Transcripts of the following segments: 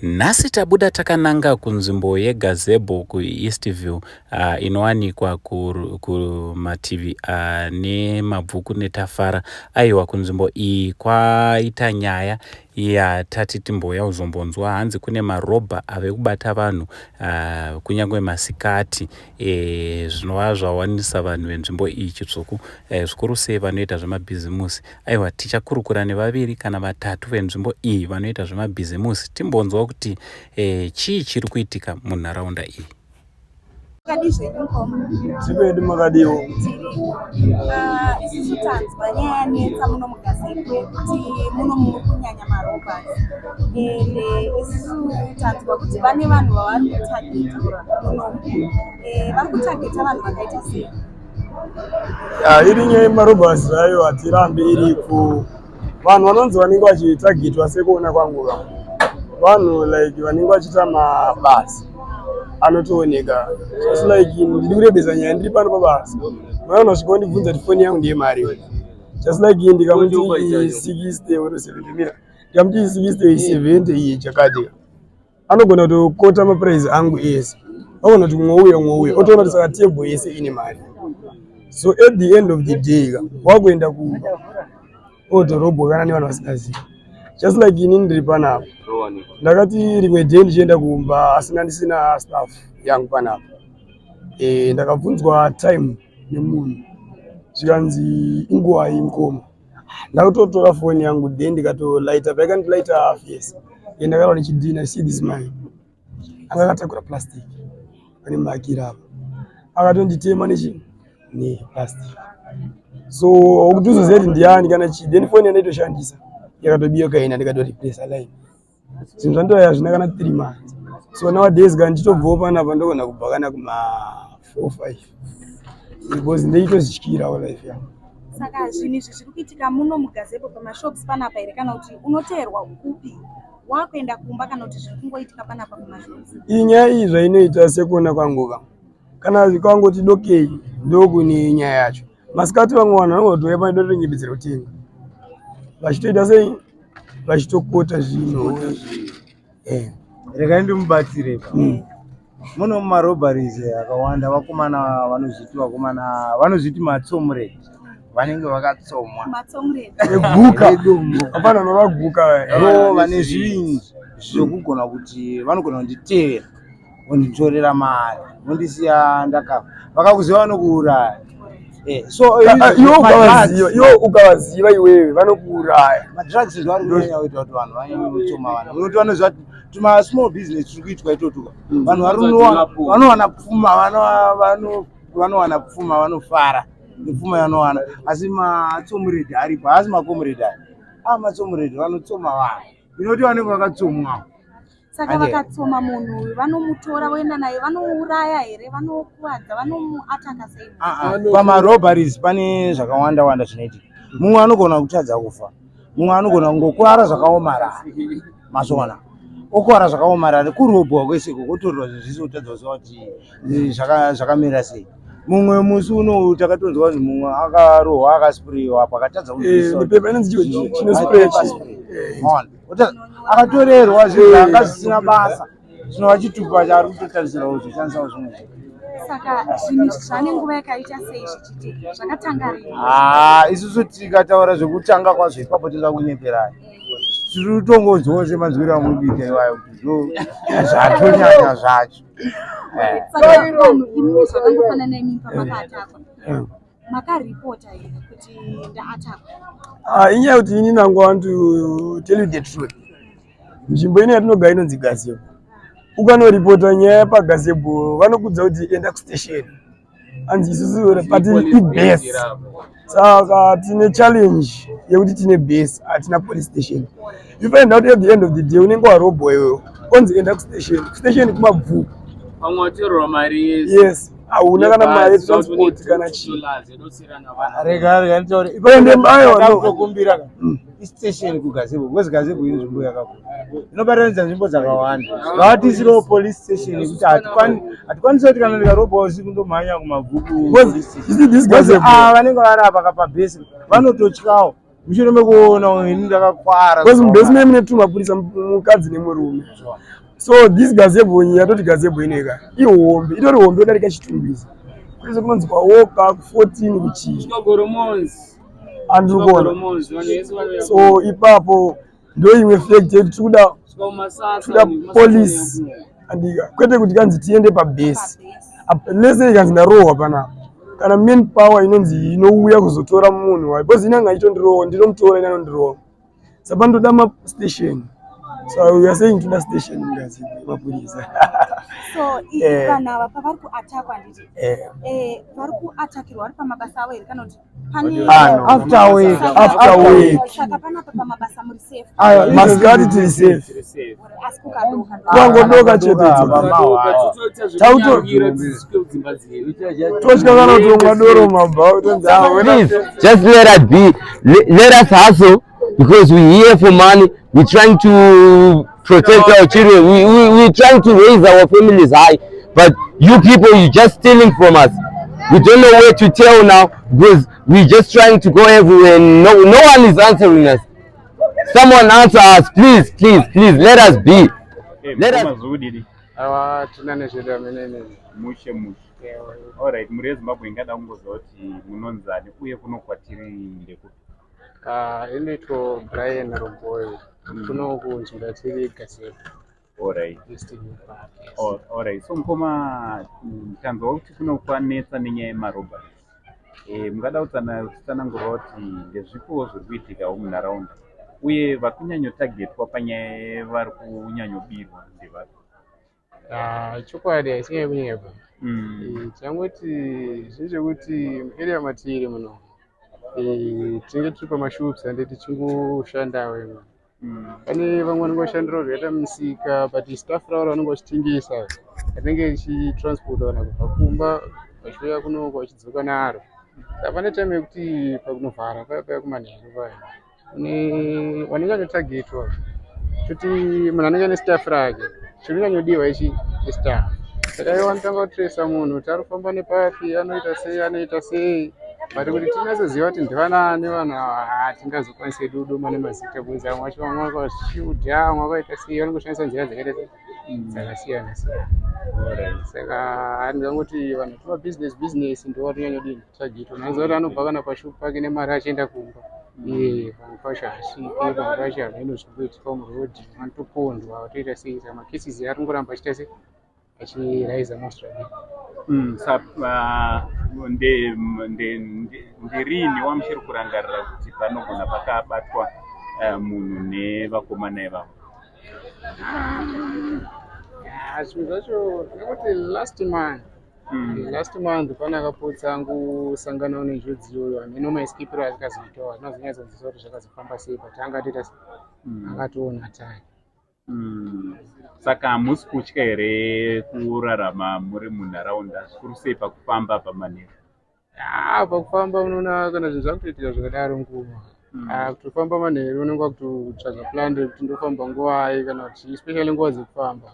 Nhasi tabuda takananga kunzvimbo yeGazebo kuEastview inowanikwa kumativi ane Mabvuku neTafara. Aiwa kunzvimbo iyi kwaita nyaya yatati timbouya kuzombonzwa hanzi kune marobha ave kubata vanhu kunyange masikati zvinova zvawanisa vanhu venzvimbo iyi chitsvuku zvikuru sei vanoita zvemabhizimusi. Aiwa tichakurukura nevaviri kana vatatu venzvimbo iyi vanoita zvemabhizimusi timbonzwa kuti e, chii chiri kuitika munharaunda iyi. Makadii zvenyu mukoma? Tiri makadiwo. Tiripo. Ah, isusu tanzwa nyaya yanetsa muno muGazebo yekuti muno muri kunyanya marobhers ende isusu tanzwa kuti vane vanhu vavari kutageta munomu. Eh, vari kutageta vanhu vakaita sei? Iri nyaya yemarobhers zvayo hatirambi iriko. Vanhu vanonzi vanenge vachitagitwa sekuona kwangu ka vanhu like vanenge vachiita mabasa anotooneka just like ndiri kurebesa nyaya ndiri pano pabasa mwana unosvika wondibvunza kuti foni yangu ndiye mari just like ndikamuti 60 or 70 mira ndikamuti 60 70 iye chakati anogona kutokota maprice angu ese agona kuti mumwe uya mumwe uya otoona kuti saka table yese ine mari so at the end of the day ka wakuenda kumba otorobwa kana nevanhu vasingazivi just like ini ndiri panapa ndakati rimwe day ndichienda kumba asina ndisina staff yangu panapa e, ndakabvunzwa time nemunhu zvikanzi inguwai mukoma Ndakutotora foni yangu then ndikatolaita paikandilaita half yes and ndakarwa nechidhina see this man anga akatakura plastic pane makira apa akatonditema nechi neplastic so kuti uzoziva kuti ndiani kana chii then foni yandaitoshandisa yakatobiwa kaina ndikatoreplace line zvinhu zvandouya hazvina kana 3 months so nowadays kana ndichitobvawo panapa ndogona kubva kana kuma 4 5 because ndeitozvityirawo life yangu. Saka zvinhu izvi zviri kuitika muno mugazebo pamashops panapa here kana kuti unoteerwa kupi wakuenda kumba kana kuti zviri kungoitika panapa pamashops? Iyi nyaya iyi zvainoita sekuona kwangu ka kana kwangoti dokei ndokune nyaya yacho masikati vamwe vanhu vanongotouya pano dotonyebedzera kutenga vachitoita sei vachitokota zvinhu eh. Regai ndimubatsire pa muno mumarobberies akawanda vakomana vanozviti vakomana vanozviti matsomuredi vanenge vakatsomwa Matsomuredi. Guka Vedombo. hapana unovaguka ndo vane zvinhu zvokugona kuti vanogona kunditevera vonditorera mari vondisiya ndakafa vakakuziva vanokuuraya. Eh, so iwe ukavaziva iwe ukavaziva iwewe vanokuuraya. Madrugs zvaari kunyanya kuita kuti vanhu vanyanye kutsoma vanhu unoti vanoziva kuti tuma small business tiri kuitwa itotuka vanhu vanowana pfuma vanowana pfuma vanofara nepfuma yanowana asi matsomuredi aripo haasi makomuredi aya a matsomuredi vanotsoma vanhu inoti vanenge vakatsomwawo. Saka vakatsoma munhu uyu vanomutora voenda naye vanouraya here vanokuvadza vanomuataka sei? Ah, ah. Pamarobberies pane zvakawanda wanda zvinoitika. Mumwe anogona kutadza kufa, mumwe anogona kungokuvara zvakaomarara, mazoona okuvara zvakaomarara kurobwa kwese iko kotorerwa zvinhu zvese kutadza kuziva kuti zvakamira sei. Mumwe musi uno takatonzwa kuti mumwe akarohwa akaspreyiwa apo akatadza kunzwisisa kuti nepepa inonzi chino spray. Maona? Akatorerwa zvinhu zvanga zvisina basa zvinova chitupa chaari kutotarisira kuzoshandisawo zvimwe zvinhu. Saka zvinhu izvi zvane nguva yakaita sei zvichiitika zvakatanga rini? Haa isusu tikataura zvekutanga kwazvo ipapo toda kunyeperai tiri kutongonzwawo semanzwiro amuri kuita iwayo kuti ndo zvatonyanya zvacho. Saka vanhu imimi zvakangofanana imimi pamakatakwa Makaripota here kuti ndaatakwa? Ah, inyaya yekuti ini nangu want to tell you the truth. Nzvimbo ino yatinogara inonzi gazebo. Ukanoripota nyaya pagazebo vanokudza kuti enda kustation. Hanzi isusu patiri ibase. Saka tine challenge yekuti tine base hatina police station. You find out at the end of the day unenge warobwa iwewe. Onzi enda kustation. Kustation kumabvuku. Pamwe watorerwa mari yese. Yes. Hauna kana mari yetransport kana chii. Rega rega nditaure. Ende ayo no. Tokumbira ka. Istation kugazebo because gazebo inzvimbo yakakura. Inobatanidza nzvimbo dzakawanda. Ngavatisiriwo police station yekuti hatikwani hatikwanisi kuti kana ndikarobwa usiku ndomhanya kumabvuku. Because you see this gazebo. Ah vanenge vari apa kapa base vanototyawo. Mushure mekuona ini ndakakwara. Because mubase mune two mapurisa, mukadzi nemurume. So this gazebo, yatoti gazebo inoika ihombe, itori hombe kudarika Chitungwiza. Kwese kunonzi kwawoka ku14 kuchii. Goromonzi. Andiri kuona. Goromonzi, vanhu vese vanouya. So ipapo ndo imwe fact yekuti tikuda kusvika kumasasa. Tikuda police, andika, kwete kuti kanzi tiende pabase. Lese ikanzi ndarohwa panapa, kana main power inonzi inouya kuzotora munhu wayo, because inanga ichitondirohwa, ndinomutora, ine anondirohwa. Saka ndoda mastation. So we are saying toda station mugazebo yemapurisa. So vanhu ava pavari kuatakwa, handiti? Eh. Vari kuatakirwa vari pamabasa avo here, kana kuti pane Ah, no. After work. After work. Saka panapa pamabasa muri safe? Aiwa, Masikati tiri safe. Asi kukadoka? Kwangodoka chete. Totya kana kutomwa doro mabva utonzi, "Ah, wena." Please, just let us be. Let us hustle because we're here for money. We're trying to protect our children. We're trying to raise our families high. But you people, you're just stealing from us. We don't know where to tell now because we're just trying to go everywhere and no one is answering us. Someone answer us, please, please, please. Let us be. Let us. Mazudidi. Awa, tina nezvedu amenene. Mushe mushe. Alright, muri yeZimbabwe ingada kungoziva kuti munonzani uye kuno kwatiri ndekupi? Inoitwa Brian Roboy, kuno kunzvimbo yatiri Gazebo. Eastern Park, yes. Alright, so mukoma, tanzwa kuti kuno kwanetsa nenyaya yemarobbery. Mungada kutsanangura kuti ndezvipiwo zviri kuitikawo munharaunda, uye vari kunyanyotagetwa panyaya yevari kunyanyobirwa ndevapi? Ah, chokwadi haisi nyaya yekunyepa. Tinangoti zvinhu zvekuti muarea matiri muno, tinenge tiri pamashops, ande tichingoshandawo imo. Pane vamwe vanenge vachishandirawo zvakaita misika, but staff ravo ravanenge vachitengesa rinenge richitransportwa kana kubva kumba vachiuya kunoko vachidzoka naro. Saka pane time yekuti pakunovhara paya paya kumanheru paya, kune vanenge vanotagetwa, toti munhu anenge ane staff rake, chinonyanyodiwa ichi istaff. Saka ivo vanotanga kutresa munhu kuti ari kufamba nepapi, anoita sei, anoita sei, but kuti tinyatsoziva kuti ndivanani vanhu ava, hatingazokwanisi kudoma nemazita, because vamwe vacho, vamwe vakazvishiudha, vamwe vakaita sei, vanongoshandisa nzira dzakaita sei, dzakasiyana siyana. Saka ndingangoti vanhu tuma business business ndo vatonyanyodini targetwa. Unoziva kuti anobva kana pashopu pake nemari achienda kumba, iye pamwe pacho haasviki, pamwe pacho hameno zvingoitika murodhi, vanotopondwa, vatoita sei. Saka macases ari kungoramba achiita sei, achiraisa mastruggle. Sa ndirini wamuchiri kurangarira kuti panogona pakabatwa munhu nevakomana ivavo? Zvinhu zvacho ndingangoti last month. Last month pane akapotsa angosanganawo nenjodzi iyoyo. Hameno maescapiro asikazoitawo, hatinazonyatsonzwisisa kuti zvakazofamba sei, but anga atoita sei, akatoona time. Saka hamusi kutya here kurarama muri munharaunda, zvikuru sei pakufamba pamanheru? Ah, pakufamba unoona kana zvinhu zvakutoitika zvakadaro nguva. Ah, kutofamba manheru unenge wakutotsvaga plan rekuti ndofamba nguvai, kana kuti especially nguva dzekufamba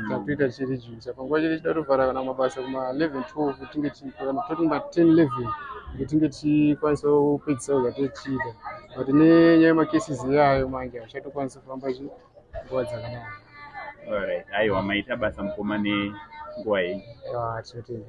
takutoita tichiredusa panguva chete. Chida kutovhara kana mabasa kuma 11, 12, tinge kana toti kuma 10, 11, kuti tinge tichikwanisa kupedzisa zvatichiita, but nenyaya yemacases iyayo manje hachatokwanisi kufamba nguva dzakadaro. Alright. Aiwa, maita basa mukoma nenguva yenyu. Aiwa, tinotenda.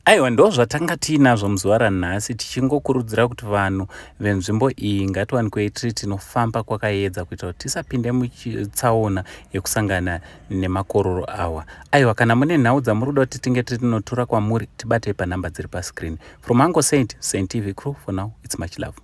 Aiwa, ndo zvatanga tiinazvo muzuva ranhasi, tichingokurudzira kuti vanhu venzvimbo iyi ngatiwanikwei tiri tinofamba kwakaedza, kuitira kuti tisapinde mutsaona yekusangana nemakororo awa. Aiwa, kana mune nhau dzamuri kuda kuti tinge tinotora kwamuri, tibatei panhamba dziri pascreen. From Uncle Saint, Saint TV crew, for now it's much love.